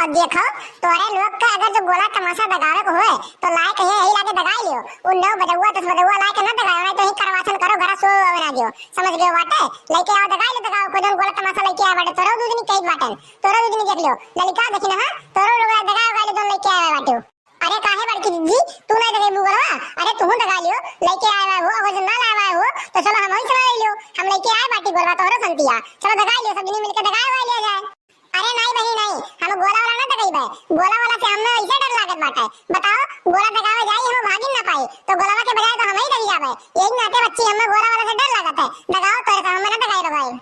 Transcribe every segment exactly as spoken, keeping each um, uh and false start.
अब देखो, तोरे लोग के अगर जो गोला तमासा दगावे के होए, तो लाए कहिया यही लागे दगाई लियो। उ नौ बजौआ, दस बजौआ लाए के ना दगाओ, नहीं तो यही करवासन करो, घरा सो आवे ना दियो। समझ गयो बाटे? लइके आओ, दगाई लो, दगाओ, कोई जौन गोला तमासा लइके आए बाटे, तोरो दू दिन कही बाटे, तोरो दू दिन देख लियो। ललिका देखी ना, हाँ, तोरो लोग दगाओ, दगाई लो, जौन लइके आए बाटे। अरे काहे बड़की दीदी, तू नहीं दगइबू गोलवा? अरे तूहू दगा लियो, लइके आए हो, अगर जो ना लाए हो, तो चलो हमहू चला ले लियो, हम लइके आए बाटी गोलवा, तोहरो संतिया, चलो दगा लियो, सब जनी मिलके दगाए वाए लिया जाए। अरे नहीं बहिनी नहीं, हम गोला वाला ना दगइबे, गोला वाला से हमें ऐसे डर लागत बाटे। बताओ, गोला दगावे जाई, हम भागिन ना पाई, तो गोलवा के बजाय तो हम ही दगी जाबे। यही नाते बच्ची, हमें गोला वाला से डर लागत है, दगाओ तोरे से हमें ना दगाई रो भाई।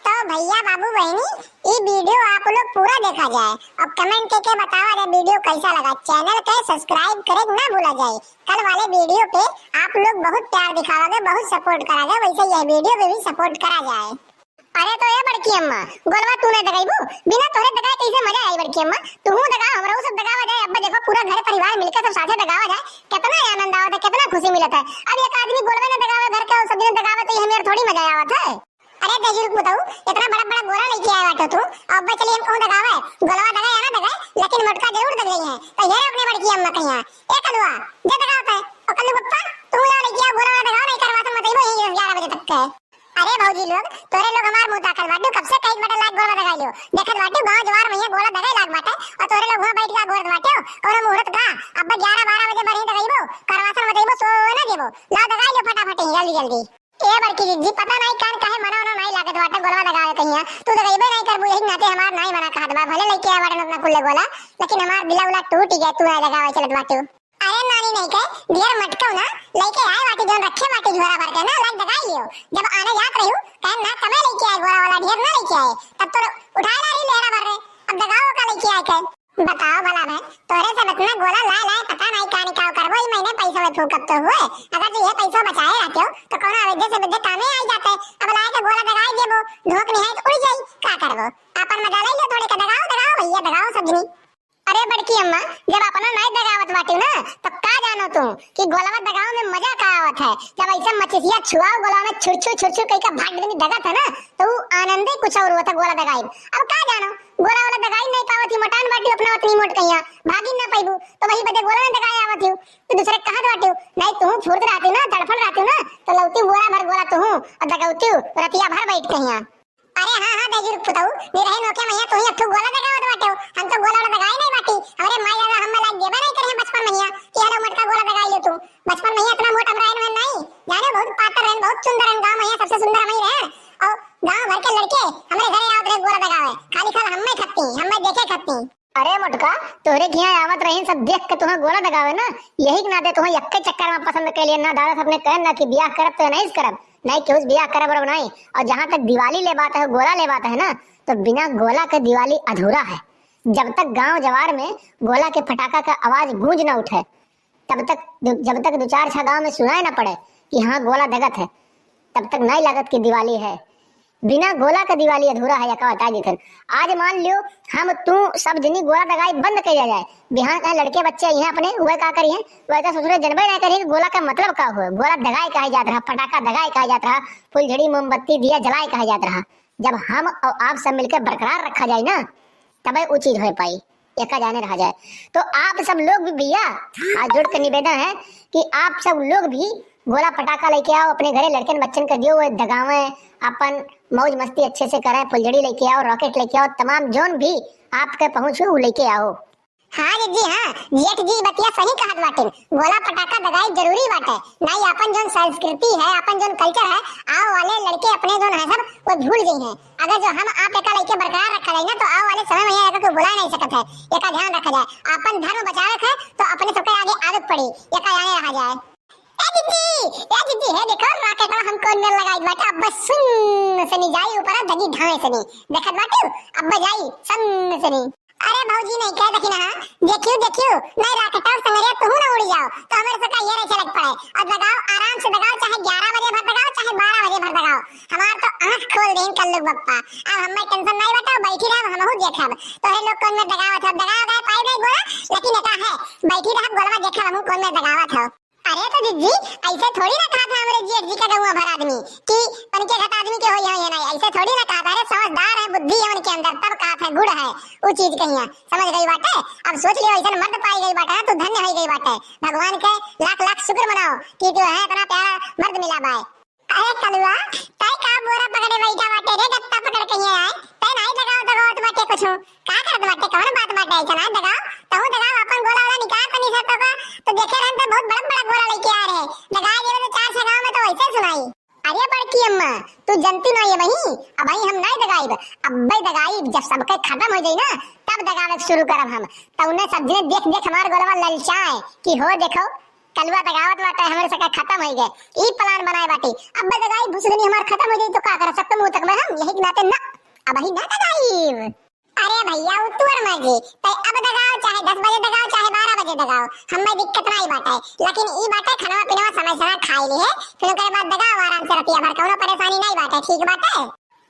तो भैया बाबू बहिनी, ई video आप लोग पूरा देखा जाए और comment करके बतावा जाए video कैसा लगा। Channel के subscribe करे ना भूला जाए। कल वाले video पे आप लोग बहुत प्यार दिखावा गए, बहुत support करा गए, वैसे यह video पे भी support करा जाए। अरे तो ए बड़की अम्मा, गोलवा तू नहीं दगाइबू? बिना तोरे दगाए कैसे मजा आई बड़की अम्मा? तू दगा, हमरा सब दगावा जाए। अब देखो पूरा घर परिवार मिलके सब साथे दगावा जाए, कितना आनंद आवत है, कितना खुशी मिलत है। अब एक आदमी गोलवा न दगावे घर के और सब जने दगावे तो ये हमें थोड़ी मजा आवत है। अरे दहिजरू के पुतऊ, इतना बड़ा बड़ा गोला लइके आए बाटो तू, अब चली हम कहूँ दगावे, गोलवा दगाए या ना दगाए, लेकिन मोटका जरूर दगाई है। तो ये अपने बड़की अम्मा कहिया, ए कलुआ, जे दगावत है, ओ कल्लू पप्पा, तू जाओ लइके आओ, गोला वाला दगाओ, नहीं करवा तो मत अइबो यही ग्यारह बजे तक के। अरे भौजी लोग, तोरे लोग हमार मुंह ताकल बाटू, कब से कही बाटे लाग गोला दगाई लियो, देखत बाटू गांव जवार में ये गोला दगाई लाग बाटे, और तोरे लोग वहाँ बैठ के गोरत बाटे हो, कोनो मुहूर्त का, अब ग्यारह बारह बजे बरही दगाइबो, करवासन मत अइबो, सो ना देबो, लाओ दगाई लियो फटाफट ही, जल्दी जल्दी। ए बड़की दीदी, पता नहीं कान काहे मना उना नहीं लागत बाटे, गोलवा दगावे कहिया। तू दगइबे नहीं करबू, यही नाते हमार नहीं मना कहत बा। भले लइके आए बाटे अपना कुल्ले गोला, लेकिन हमार दिला उला टूट गया, तू नहीं दगावे चलत बाटू। अरे नानी नहीं के, ढेर मटकाओ ना, लइके आए बाटी जौन रखे बाटी झोरा भर के ना, लाग दगाई लियो। जब आने जात रही हूँ, कहे ना कमे लइके आए गोला वाला, ढेर ना लइके आए, तब तो उठाए ला रही लेहरा भर रे, अब दगाओ का लइके आए के। बताओ भला भाई, तोरे सब इतना गोला लाए लाए पता नहीं का निकाल करबो, ई महीने पैसा में फूकब तो हुए। अगर जो ये पैसा बचाए रहते हो तो कौनो अवैध से विद्या कामे आई जाते। अब लाए के गोला दगाई देबो, धोख निहाई तो उड़ जाई, का करबो? आपन मजा ले लो थोड़े का, दगाओ दगाओ भैया दगाओ सब जनी। अरे बड़की अम्मा, जब अपना नहीं दगावत बाटी ना, तब का जानो तू कि गोलवा दगाव में मजा का आवत है। जब ऐसे मचिसिया छुआओ गोलवा में छुरछुर छुरछुर कई का भाग देनी दगत है ना, तो उ आनंदे कुछ और होता गोला दगाई। अब का जानो, गोला वाला दगाई नहीं पावत ही, मोटान बाटी अपना उतनी मोट कहिया, भागी ना पाइबू, तो वही बदे गोला ना दगाए आवत ही। तो दूसरे कहत बाटी, नहीं तू फुर्त रहती ना, तड़फल रहती ना, तो लौती बोरा भर गोला तू और दगौती रतिया भर बैठ कहिया। अरे हाँ हाँ दहिजरू के पुतऊ, निरहे नोखे मैया तू ही अथू गोला दगावत बाटे हो, हम तो गोला वाला दगाई नहीं बाटी, हमरे माई दादा हमें लाग देबे नहीं करे हैं बचपन मैया कि हेलो मोटका गोला दगाई ले तू। बचपन मैया इतना मोट हमरा रहन नहीं, जाने बहुत पातर रहन, बहुत सुंदर रहन, गाँव मैया सबसे सुंदर हम ही रहे। और गांव भर के लड़के हमरे घरे आवत रहे गोला दगावे, खाली खाल हम्मे खत्ती, हम्मे देखे खत्ती। अरे मोटका, तोहरे खिया आवत रही सब देख के तुहें गोला दगावे ना, यही के नाते तुहें यक्के चक्कर में पसंद कर लिया ना। दादा सबने कहे ना कि बियाह करब तो नहीं करब, नहीं केहू से बियाह करब और नहीं। और जहाँ तक दिवाली ले बात है, गोला ले बात है ना, तो बिना गोला के दिवाली अधूरा है। जब तक गांव जवार में गोला के फटाका का आवाज गूंज ना उठे, तब तक दु-, जब तक दो चार छह गांव में सुनाई ना पड़े कि हाँ गोला दगत है, तब तक नहीं लागत कि दिवाली है। बिना गोला का दिवाली अधूरा है, यका बता देथन। आज मान लियो हम तू सब जनी गोला दगाई बंद कर दिया जाए, बिहान का लड़के बच्चे यहाँ अपने वह का करिए, वह तो ससुरे जनबे नहीं करिए कि गोला का मतलब का हुआ, गोला दगाई कहा जात रहा, फटाका दगाई कहा जात रहा, फुलझड़ी मोमबत्ती दिया जलाए कहा जात रहा। जब हम और आप सब मिलकर बरकरार रखा जाए ना, तबे वो चीज हो पाई। एका जाने रहा जाए। तो आप सब लोग भी भैया, हाथ जोड़ के निवेदन है कि आप सब लोग भी गोला फटाका लेके आओ अपने घरे, लड़कन बच्चन के दियो, वो दगावें, अपन मौज मस्ती अच्छे से करें, फुलझड़ी लेके आओ, रॉकेट लेके आओ, तमाम जोन भी आपके पहुँच हो, वो लेके आओ। हाँ दीदी, हाँ, जेठ जी बतिया सही कहत बाटिन, गोला फटाका दगाई जरूरी बाटे, नहीं अपन जोन संस्कृति है, अपन जोन culture है, आओ वाले लड़के अपने जोन है सब, वो भूल गई हैं। अगर जो हम आप एका लइके बरकरार रखा जाए ना, तो आवे वाले समय में यहाँ एका कोई भुला नहीं सकत है। एका ध्यान रखा जाए, अपन धर्म बचावे के है, तो अपने सबके आगे आदत पड़ी, एका जाने रहा जाए। ए दीदी, ए दीदी, हे देखो, rocket हम कौन में लगाई बाटे, अब सुन से नहीं जाई ऊपर, दगी ढाए से नहीं। देखत बाटे, अब जाई, सुन से नहीं। अरे भौजी नहीं कह देखी ना, देखियो, देखियो, नहीं rocket और संगरिया तू ना उड़ी जाओ, तो हमारे सबका ये रहे चलक पड़े। और दगाओ, आराम से दगाओ, चाहे ग्यारह बजे भर दगाओ, चाहे बारह बजे भर दगाओ। हमार तो आँख खोल देन कल्लू बप्पा। अब हमें tension नहीं बताओ, बैठी रहो, हमहू देखब। तोहरे लोग कौन में दगावत हो, दगाओ गए पाई नहीं गोला, लेकिन एका है, बैठी रहो, गोलवा देखब हमहू कौन में दगावत हो। अरे तो जिज्जी, ऐसे थोड़ी ना कहा था हमरे जेठ जी का गौवा भर आदमी कि उनके घर आदमी के होई है या नहीं, ऐसे थोड़ी ना कहा था। अरे समझदार है, बुद्धि है उनके अंदर, तब कहा था गुण है, वो चीज कहिया, समझ गई बाटे। अब सोच लियो, ऐसा मर्द पाई गई बाटे ना, तू धन्य हो गई बाटे। भगवान के लाख लाख शुक्र मनाओ कि जो है इतना प्यारा मर्द मिला बाय। अरे कलुआ, तै का बोरा पकड़े बैठा बाटे रे, गत्ता पकड़ के ये आए? तै नाई दगावत दगावत बाटे कुछ। का करत बाटे, कौन बात बाटे ऐसा ना दगाव? तहू दगाव, अपन गोला वाला निकाल तनी से तो का, तो देखे रहन तो बहुत बड़ा बड़ा गोला लेके आ रहे। दगा देवे तो चार छह गाँव में तो वैसे सुनाई। अरे बड़की अम्मा, तू जनती ना ये वही, अब भाई हम नाई दगाइब, अब्बे दगाइब, जब सबके खत्म हो जाई ना, तब दगावे शुरू करब हम। तौने सब जने देख देख हमार गोलवा ललचाए कि हो देखो, कलुआ दगावत बाटे, हमरे सबके खत्म हो गए, ई प्लान बनाए बाटी। अब्बे दगाई भुसगनी हमार खत्म हो जाई तो का करब, सबके मुंह तक में हम, यही के नाते ना, अब ही ना दगाइब। अरे भैया, उ तोर मर्जी, तै अब दगाओ, चाहे दस बजे दगाओ, चाहे बारह बजे दगाओ, हमें दिक्कत नाई बाटे। लेकिन ई बाटे, खाना पीना समय से ना खाई ली है, फिर ओकरे बाद दगाओ आराम से रतिया भर, कौनो परेशानी नाई बाटे, ठीक बाटे?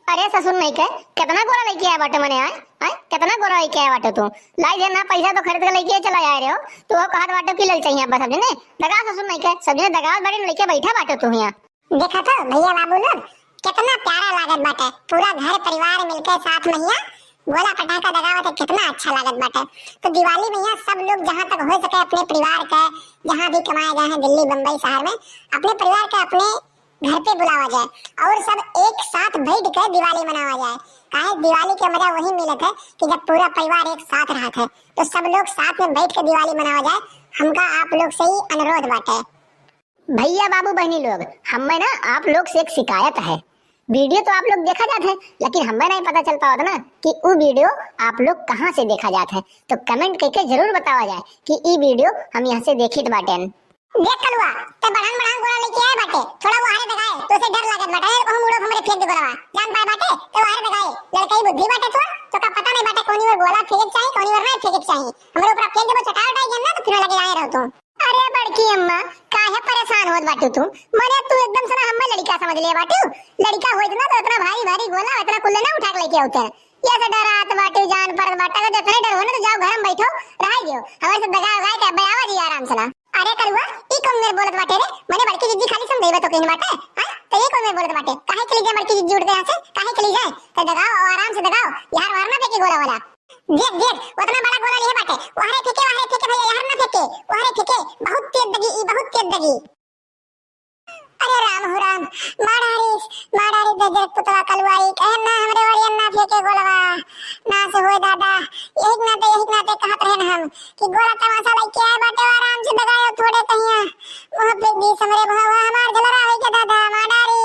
अरे ससुर नहीं के, कितना गोरा लेके आया बाटे मने आए, आए, कितना गोरा लेके आया बाटे तू। लाई जे ना पैसा तो खरीद के लेके चला आए रहे हो, तू वो कहत बाटे कि लल चाहिए बस, समझे ने? दगा ससुर नहीं के, समझे ने, दगा बाटे लेके बैठा बाटे तू यहाँ। देखा तो भैया बाबू लोग, कितना प्यारा लागत बाटे, पूरा घर परिवार मिलके साथ में हिया गोला पटाखा दगावत है, कितना अच्छा लागत बाटे। तो दिवाली में हिया सब लोग जहाँ तक हो सके अपने परिवार के, जहाँ भी कमाए गए हैं दिल्ली बम्बई शहर में, अपने परिवार के अपने घर पे बुलावा जाए और सब एक साथ बैठ के दिवाली मनावा जाए। काहे दिवाली के मजा वही मिलत है कि जब पूरा परिवार एक साथ रहत है, तो सब लोग साथ में बैठ के दिवाली मनावा जाए। हमका आप लोग से ही अनुरोध बाटे। भैया बाबू बहनी लोग, हमें ना आप लोग से एक शिकायत है। वीडियो तो आप लोग देखा जात है, लेकिन हमें नहीं पता चल पावत ना कि उ वीडियो आप लोग कहाँ से देखा जात है। तो कमेंट करके जरूर बतावा जाए कि ई वीडियो हम यहाँ से देखित बाटेन। देख कलुआ, ते बढ़ान बढ़ान गोला लेके आए बाटे, थोड़ा वो हारे दगाए, तो से डर लागत बाटे, हम उड़ो हमरे फेंक दे गोलवा, जान पाए बाटे, तो वो हारे दगाए, लड़कई बुद्धि बाटे तो, तो का पता नहीं बाटे कौनी ओर गोला फेंके चाहिए, कौनी ओर ना फेंके चाहिए, हमरे ऊपर फेंक देबो चटाई उटाई ना तो फिर लगे आए रहो तुम। अरे बड़की अम्मा, काहे परेशान होत बाटू तू? मने तू एकदम से ना हमें लड़का समझ ले बाटू। लड़का होइत ना तो इतना भारी भारी गोला इतना कुल्ले ना उठा के लेके आते हैं। ये से डरात बाटू, जान परत बाटे, अगर इतने डर हो ना तो जाओ घर में बैठो, रह गयो। हमारे से दगा उगा के अब आवा जी आराम से ना। अरे कलुआ, ई कौन मेर बोलत बाटे रे? मने बड़की जिज्जी खाली समझेबे तो कहीं बाटे, हाँ? तो ये कौन मेर बोलत बाटे? काहे चली जाए बड़की जिज्जी उठ के यहाँ से? काहे चली जाए? तो दगाओ और आराम से दगाओ, यार वार ना फेंके गोला वाला। देख, देख, उतना बड़ा गोला लिए बाटे। वहरे फेंके, वहरे फेंके भैया, यहाँ ना फेंके। वहरे फेंके, बहुत तेज दगी, ई बहुत तेज दगी। अरे राम हो राम, मारा रे, मारा रे गजरक पुतवा कलुआई, कहे ना हमरे वरियन ना फेंके गोलवा। ना से होए दादा, यही नाते, यही नाते कहत रहन हम कि गोला तमाशा लेके आए बाटे, आराम से दगायो थोड़े कहिया। मुँह फेंक दी हमरे भवा, हमार जलरा होई के दादा, मारा रे।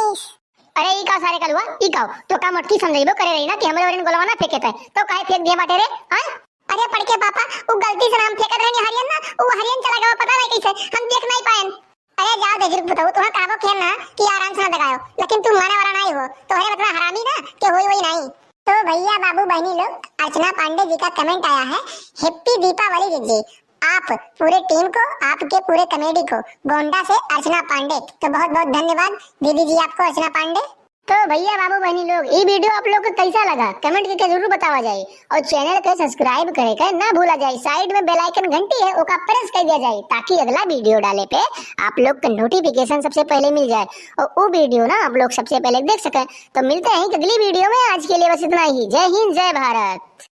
अरे ई का सारे कलुआ, ई का? तो का मटकी समझाइबो करे रही ना कि हमरे ओरिन गोलवा ना फेंके थे, तो काहे फेंक दिए बाटे रे? हाँ? अरे पड़के पापा, उ गलती से ना हम फेंकत रहनी हरियन ना, उ हरियन चला गवा पता नहीं कैसे, हम देख नहीं पाएन। अरे जाओ दे जुर्ग बताओ, तुहा कहबो खेल ना कि आराम से ना दगायो, लेकिन तू माने वाला नहीं हो, तोहरे इतना हरामी ना कि होई वही नहीं। तो भैया बाबू बहनी लोग, अर्चना पांडे जी का कमेंट आया है, "हैप्पी दीपावली दीदी।" आप पूरे टीम को, आपके पूरे कॉमेडी को, गोंडा से अर्चना पांडे। तो बहुत बहुत धन्यवाद दीदी जी आपको, अर्चना पांडे। तो भैया बाबू बहनी लोग, ई वीडियो आप लोग को कैसा लगा, कमेंट करके जरूर बतावा जाए और चैनल के सब्सक्राइब करे के ना भूला जाए। साइड में बेल आइकन घंटी है, ओका प्रेस कर दिया जाए ताकि अगला वीडियो डाले पे आप लोग को नोटिफिकेशन सबसे पहले मिल जाए और वो वीडियो ना आप लोग सबसे पहले देख सकें। तो मिलते हैं अगली वीडियो में, आज के लिए बस इतना ही। जय हिंद, जय भारत।